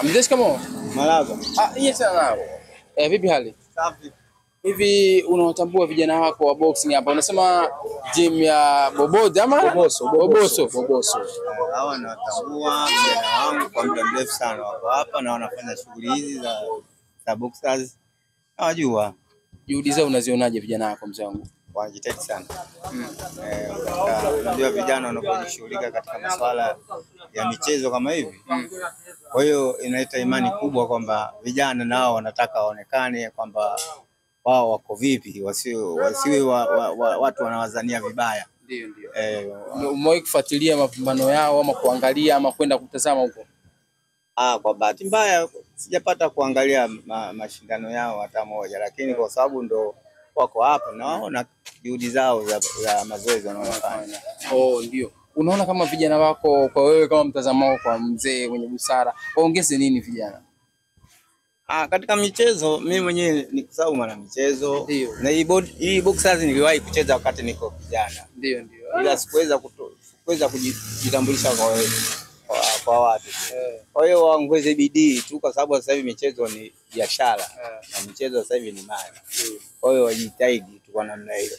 Mzee, shikamoo. Marhaba. Ah, yeye sana nao. Vipi hali? Safi. Hivi unawatambua vijana wako wa boxing hapa? Unasema gym ya Bobozo ama Boboso, Boboso. Boboso. Hawa nawatambua vijana wangu kwa muda mrefu sana, wako hapa na wanafanya shughuli hizi za boxers. Nawajua. Juhudi zao unazionaje vijana wako mzee wangu? Wanajitahidi sana. Katika, unajua vijana wanapojishughulika katika masuala ya michezo kama hivi. Kwa hiyo inaleta imani kubwa kwamba vijana nao wanataka waonekane kwamba wao wako vipi, wasiwe watu wanawazania vibaya. Ndio, ndio. Umewahi kufuatilia mapambano yao ama kuangalia ama kwenda kutazama huko? Kwa bahati mbaya sijapata kuangalia mashindano yao hata moja, lakini kwa sababu ndo wako hapa naona juhudi zao za mazoezi wanayofanya. Oh, ndio. Unaona kama vijana wako, kwa wewe kama mtazamo wako, kwa mzee mwenye busara, waongeze nini vijana? Katika michezo mimi mwenyewe ni kwa sababu mwana michezo. Ndio. Na hii boxers niliwahi kucheza wakati niko kijana. Ndio, ndio. Ila sikuweza kujitambulisha kwa watu. Kwa hiyo waongeze bidii tu, kwa sababu sasa hivi michezo ni biashara na michezo sasa hivi ni mali. Kwa hiyo wajitahidi tu kwa namna hiyo.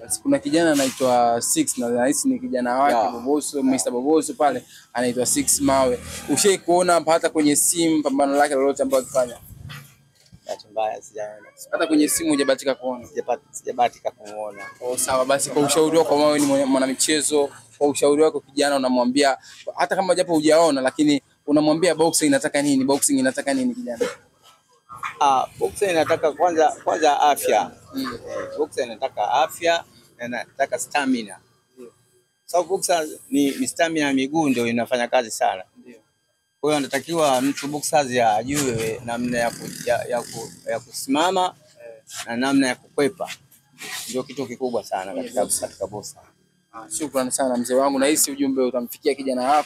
Basi kuna kijana anaitwa Six na nahisi ni kijana wake Boboso, Mr. Boboso pale anaitwa Six Mawe. Ushai kuona hata kwenye simu pambano lake lolote ambalo alifanya? Bahati mbaya sijaona. Hata kwenye simu hujabahatika kuona? Sijabahatika kumuona. Oh, sawa basi, kwa ushauri wako, wewe ni mwanamichezo, kwa ushauri wako kijana unamwambia, hata kama japo hujaona, lakini unamwambia boxing inataka nini? Boxing inataka nini kijana? Boxing inataka kwanza afya. Boxing inataka afya na inataka stamina. So boxer ni stamina ya miguu ndio inafanya kazi sana. Kwa hiyo anatakiwa mtu boxers ajue namna ya kusimama na namna ya kukwepa. Ndio kitu kikubwa sana katika boxer. Shukrani sana mzee wangu, nahisi ujumbe utamfikia kijana wako.